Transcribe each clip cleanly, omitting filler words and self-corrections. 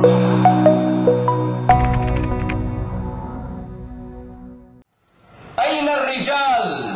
أين الرجال؟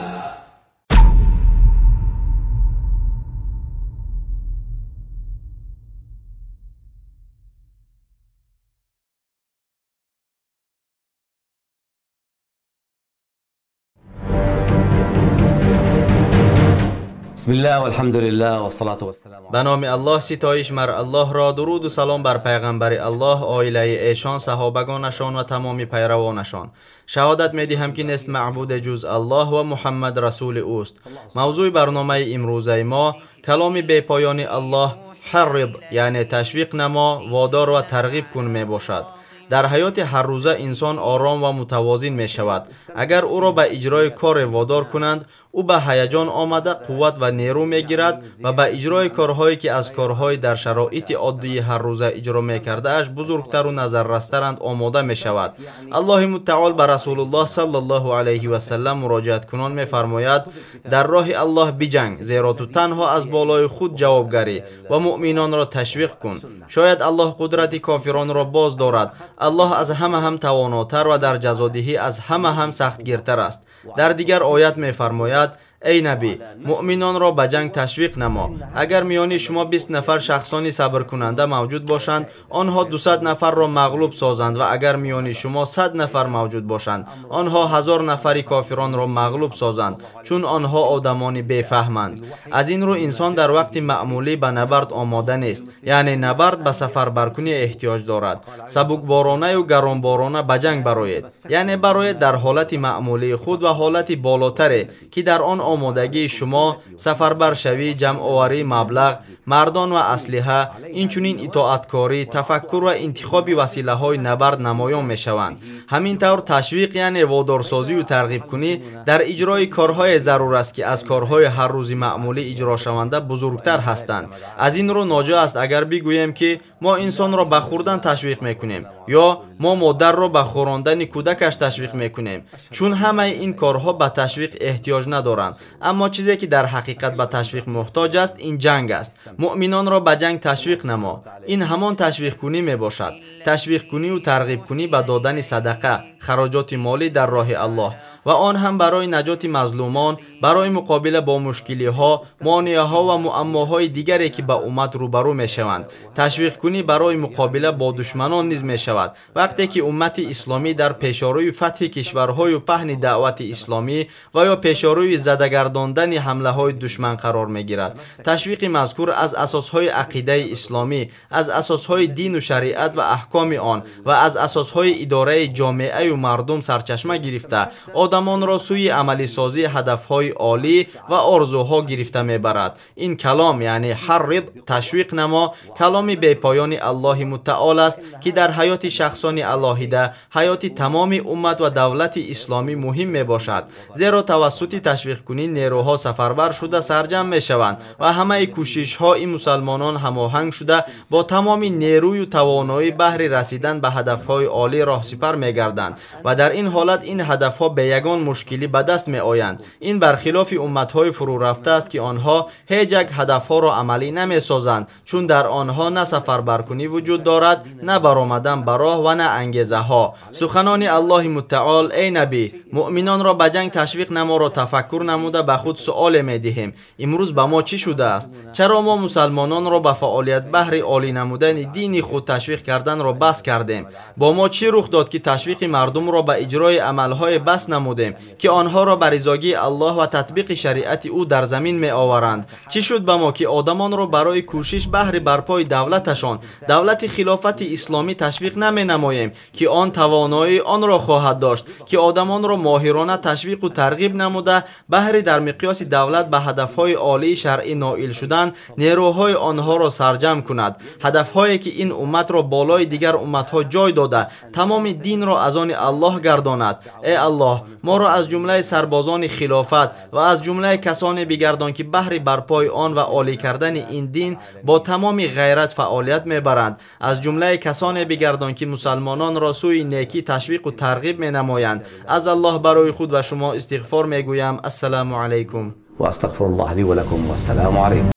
بسم الله والحمد لله والصلاة والسلام. به نام الله ستایش مر الله را، درود و سلام بر پیغمبر الله، عائله ایشان، صحابگانشان و تمام پیروانشان. شهادت می‌دهم که نیست معبود جز الله و محمد رسول اوست. موضوع برنامه امروزه ما کلام بی‌پایان الله حرض، یعنی تشویق نما، وادار و ترغیب کن می باشد. در حیات هر روزه انسان آرام و متوازن می شود. اگر او را به اجرای کار وادار کنند، او به هیجان آمده قوت و نیرو می گیرد و به اجرای کارهایی که از کارهای در شرایط عادی هر روزه اجرا می کرده اش بزرگتر و نظررسترند آماده می شود. الله متعال به رسول الله صلی الله علیه و سلم مراجعت کنان می فرماید: در راه الله بجنگ، زیرا تو تنها از بالای خود جوابگری و مؤمنان را تشویق کن. شاید الله قدرت کافران را باز دارد. الله از همه هم تواناتر و در جزادهی از همه هم سختگیرتر است. در دیگر آیت می فرماید: ای نبی، مؤمنان را به جنگ تشویق نما. اگر میان شما 20 نفر شخصانی صبر کننده موجود باشند، آنها 200 نفر را مغلوب سازند و اگر میان شما 100 نفر موجود باشند، آنها 1000 نفری کافران را مغلوب سازند، چون آنها آدمانی بفهمند. از این رو انسان در وقت معمولی به نبرد آماده نیست، یعنی نبرد به سفربرکنی احتیاج دارد. سبکبارانه و گرانبارانه به جنگ برآید، یعنی برآید در حالت معمولی خود و حالت بالاتری که در آن آمادگی شما، سفربرشوی، جمع‌آوری مبلغ، مردان و اسلحه، اینچنین اطاعتکاری، تفکر و انتخاب وسیله‌های نبرد نمایان می‌شوند. همین طور تشویق یعنی وادارسازی و ترغیب کنی در اجرای کارهای ضرور است که از کارهای هر روز معمولی اجرا شونده بزرگتر هستند. از این رو ناجا است اگر بگوییم که ما انسان را به خوردن تشویق می‌کنیم یا ما مادر را به خوراندن کودکش تشویق می‌کنیم، چون همه این کارها به تشویق احتیاج ندارند. اما چیزی که در حقیقت به تشویق محتاج است این جنگ است. مؤمنان را به جنگ تشویق نما. این همان تشویق کنی می باشد. تشویق کنی و ترغیب کنی به دادن صدقه، خراجات مالی در راه الله، و آن هم برای نجات مظلومان، برای مقابله با مشکلی ها، مانع ها و معماهای دیگری که به امت روبرو می شوند. تشویق کنی برای مقابله با دشمنان نیز می شود. وقتی که امت اسلامی در پیشاروی فتح کشورهای و پهن دعوت اسلامی و یا پیشاروی زدگرداندن حمله های دشمن قرار می گیرد. تشویق مذکور از اساسهای عقیده اسلامی، از اساسهای دین و شریعت و احکام آن و از اساسهای اداره جامعه و مردم سرچشمه گرفته، آدمان را سوی عملی سازی هدفهای عالی و آرزوها گرفته میبرد. این کلام یعنی حرض، تشویق نما، کلام بی‌پایان الله متعال است که در حیات شخصان علاهیده، حیات تمام امت و دولت اسلامی مهم می باشد. زیرا توسط تشویق کنی نیروها سفربر شده سرجم می شوند و همه کوشش های مسلمانان هماهنگ شده با تمام نیروی و توانایی بهر رسیدن به هدفهای عالی راه سپر می گردند و در این حالت این هدفها به یگان مشکلی به دست می آیند. این برخلاف امتهای فرو رفته است که آنها هیچ یک هدفها را عملی نمی سازند، چون در آنها نه سفربرکنی وجود دارد، نه برآمدن به راه و نه انگیزه ها. سخنان الله متعال: ای نبی، مؤمنان را به جنگ تشویق نما را تفکر نموده به خود سؤال می دهیم: امروز به ما چی شده است؟ چرا ما مسلمانان را به فعالیت بهر عالی نمودن دین خود تشویق کردن را بس کردیم؟ با ما چی رخ داد که تشویق مردم را به اجرای عملهای بس نمودیم که آنها را به رضاگی الله و تطبیق شریعت او در زمین می آورند؟ چی شد به ما که آدمان را برای کوشش بهر برپای دولتشان، دولت خلافت اسلامی تشویق نمی نماییم که آن توانایی آن را خواهد داشت که آدمان را ماهرانه تشویق و ترغیب نموده بهر در مقیاس دولت به هدفهای عالی شرعی نائل شدن نیروهای آنها را سرجم کند، هدفهایی که این امت را بالای دیگر امتها جای داده، تمام دین را از آن الله گرداند. ای الله، ما را از جمله سربازان خلافت و از جمله کسانی بگردان که بهر برپای آن و عالی کردن این دین با تمام غیرت فعالیت میبرند. از جمله کسانی بگردان که مسلمانان را سوی نیکی تشویق و ترغیب مینمایند. از الله برای خود و شما استغفار میگویم. السلام علیکم. و استغفر الله لی و لکم و السلام علیکم.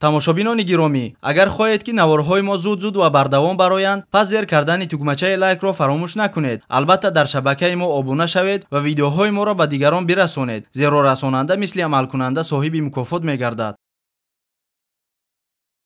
Тамошобинони гиромӣ, агар хоҳед, ки наворҳои мо зуд-зуд ва бардавом бароянд, пас зер кардани тугмачаи лайкро фаромӯш накунед. Албатта, дар шабакаи мо обуна шавед ва видеоҳои моро ба дигарон бирасонед, зеро расонанда мисли амалкунанда соҳиби мукофот мегардад.